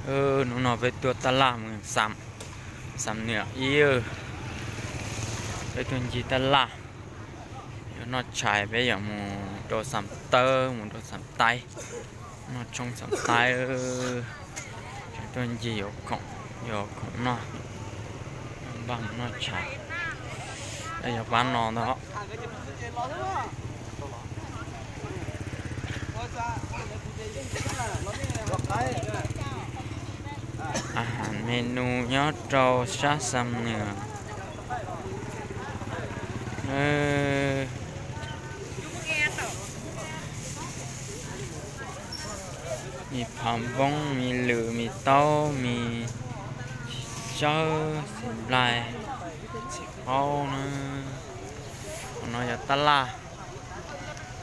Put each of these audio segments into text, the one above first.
Hnub no peb tuaj taj laj mus Xam, Xam Nwm ib, peb tuaj ncig taj laj. Yuav noj tshais peb yuav mus rau Xam Tawb, mus rau Xam Taib, noj tshoob Xam Taib. Tuaj ncig yuav khoom, yuav khoom noj, npaj mus noj tshais. Yuav pab no ntag. Ahav menu nyob rau sab Xam Nwm. Mis phav npoob, mis lwm, mis taub, mis tsawb, xim nplaig, xim qaub na. Qhov no yog taj laj,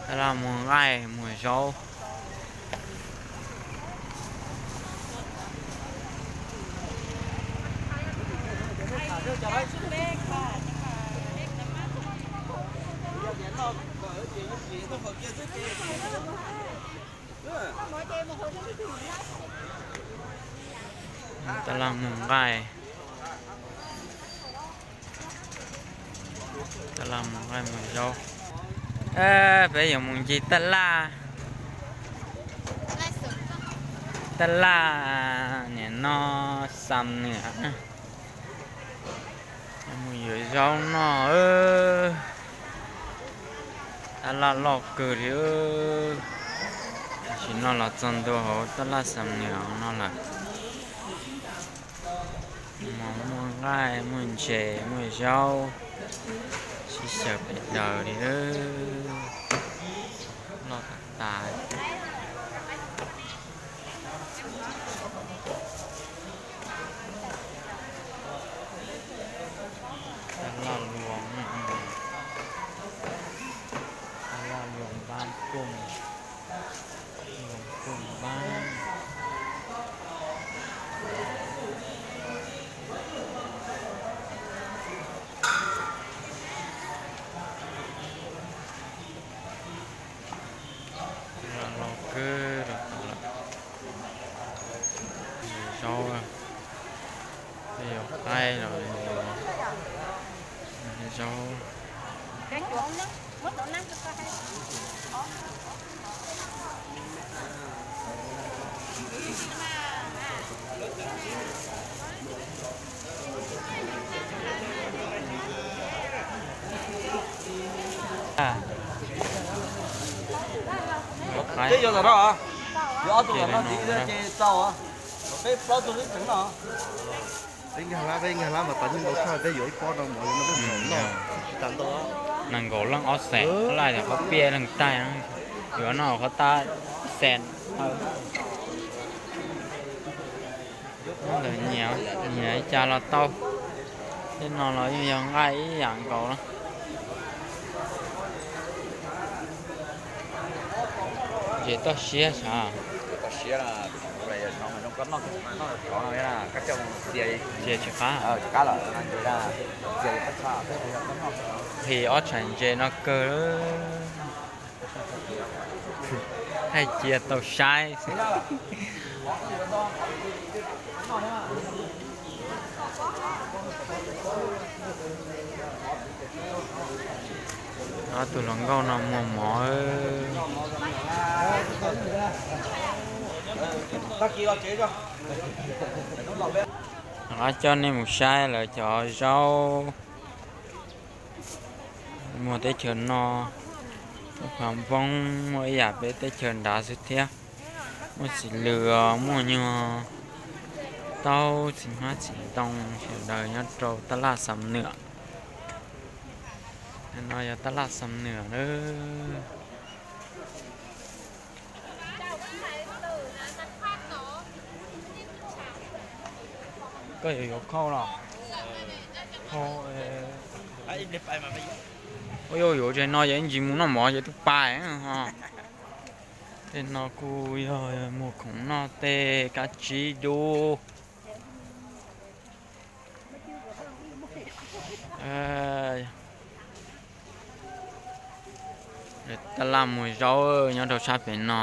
taj laj muag nqaij muag zaub. Taj laj muag nqaij, taj laj muag nqaij muag zaub. Peb yuav mus ncig taj laj, taj laj nim no Xam Nwm na. Mus yuav zaub noj. Taj laj loj kawg li. Tam sim no los txog ntua hauv taj laj Xam Nwm no lawm. Mas muaj nqaij, muaj ntses, muaj zaub, sib xyaw pes daws li. Loj tas tas. Taj laj luas, taj laj luas npab pooj, luas pooj npab. Los los kawg los tau lawm. Zaub, tej yuav qaib los zaub. Peb yuav tom no, yuav ob tug tom no tiv ces tau, peb plaub tug xwb tseem no. Peb nkag hlab, peb nkag hlab mas tas nyob ntau tshaj, peb yuav ib pob no mus no peb mus noj tas ntau. Nees nkaum leej ob xees, laj tias qhov piaj leej taig, yuav noj qhov tab xees. Ntawd nyiam, nyiam li cas los tau. Tej no los yeej yog nqaij ib yam nkaus na. Ntses toj siab sav. Ntses tsis qab. Nqhis ob tshais ntses no kawg. Thaij cia tau saib. Ob tug hluas nkauj no muag mov. Rov qab coj nej mus saib lawv cov zaub. Muaj teb chaws no, muaj phav npoob, muaj ib yam peb teb chaws nrad xwb thiab. Muaj txiv lws, muaj nyuag taub, txiv hmab txiv ntoo sawv daws nyob rau taj laj Xam Nwm. No yog taj laj Xam Nwm lawm. Koj yuav yuav khau los? Khau, ua yuav yuav tsev no ces ib ntsis mus noj mov ces twb pais ho. Tej no kuj yog muag khoom noj tej kab tsib dub. Taj laj muag zaub nyob rau sab pem no.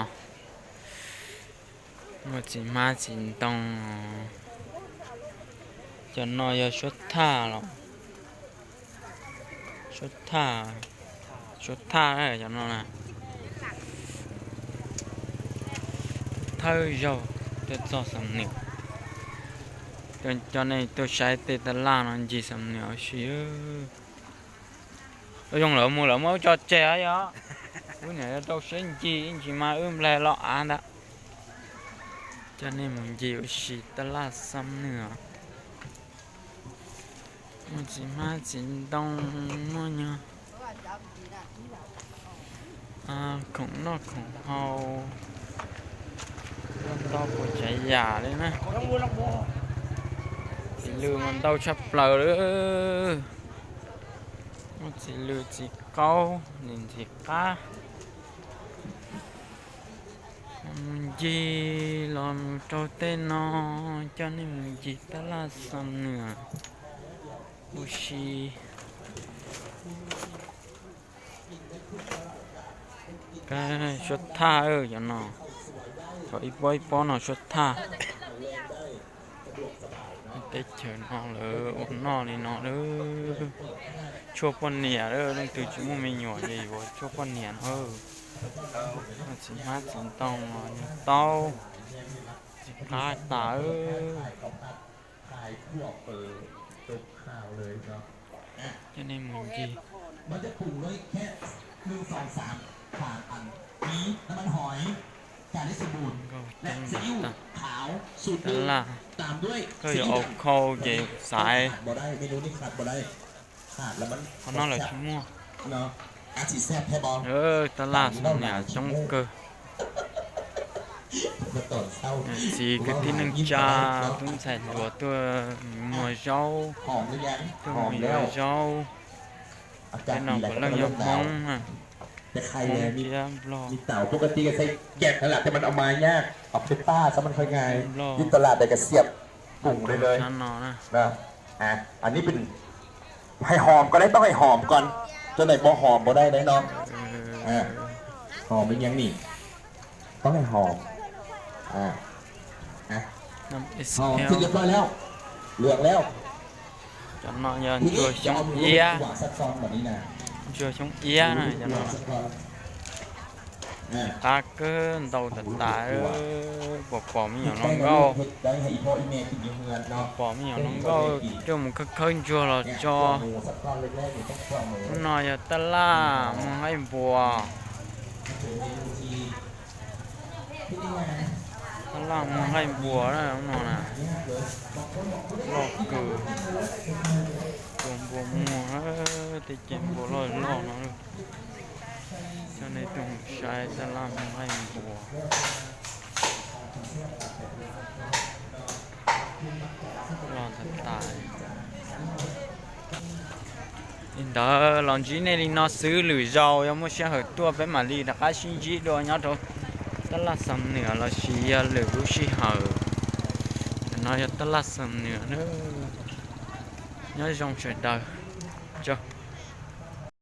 Muaj txiv hmab txiv ntoo. Cov no yog suab thaj los? Suab thaj, suab thaj cov no na. Thawj zaug tuaj txog Xam Nwm, coj nej tuaj saib tej taj laj no ncig Xam Nwm ua si. Zoo lawv mus lawv muab wb tso tseg yog, wb niam rau siab ncig ib ntsis mas wb nplaig los av ntag. Coj nej mus ncig ua si taj laj Xam Nwm. Muaj txiv hmab txiv ntoo, muaj nyuag khoom noj khoom haus, ntau puas tsav yam li na. Txiv lws mas ntau tshaj plaws li. Muaj txiv lws txiv qaub ntxim qab. Mus ncig los mus rau tej no, coj nej mus ncig taj laj Xam Nwm ua si. Suab thaj cov no, thaum ib pob ib pob no suab thaj. Teb chaws no lawv ua noj li no lawm. Tshuaj poj niam, leej twg tsis muaj me nyuam ces yuav tshuaj poj niam no. Txiv hmab txiv ntoo, nyuag taub, txiv qab tas. Coj nej mus ncig. Nkauj coob tas. Taj laj, koj yuav ua khau ces xaiv. Qhov no lawm tsis muaj. Taj laj Xam Nwm coob kawg. Txiv kwv tij neej tsa, tub ntxhais hluas tuaj muag zaub, tuaj mus yuav zaub. Tej no puav leej yog Hmoob na, Hmoob thiab Nplog. Nplog. Hay hòm con đấy, tóc hay hòm con. Chỗ này bo hòm vào đây đấy nó. Hòm với nhang nỉ. Tóc hay hòm. Hòm thì điệp rồi léo. Lượn léo. Cov no yog ntsuag xyoob iab. Ntsuag xyoob iab na cov no. Qab kawg, ntau tas tas. Puas pom me nyuam hluas nkauj? Puas pom me nyuam hluas nkauj tuaj mus khawb khawb ntsuag los tso. Lub no yog taj laj muag nqaij npuas. Taj laj muag nqaij npuas lub no na. Loj kawg. Tus npua muag, tej ce npua loj loj no. Coj nej tuaj mus saib taj laj muag nqaij npuas. Loj tas tas. Li ntawd los ntsib nej li no xwb, lwm zaus yog muaj sij hawm tuaj peb mam li rov qab sib ntsib dua nyob rau taj laj Xam Nwm lossis yog lwm lub sij hawm. Cov no yog taj laj Xam Nwm. Nyob zoo sawv daws. Tsaug.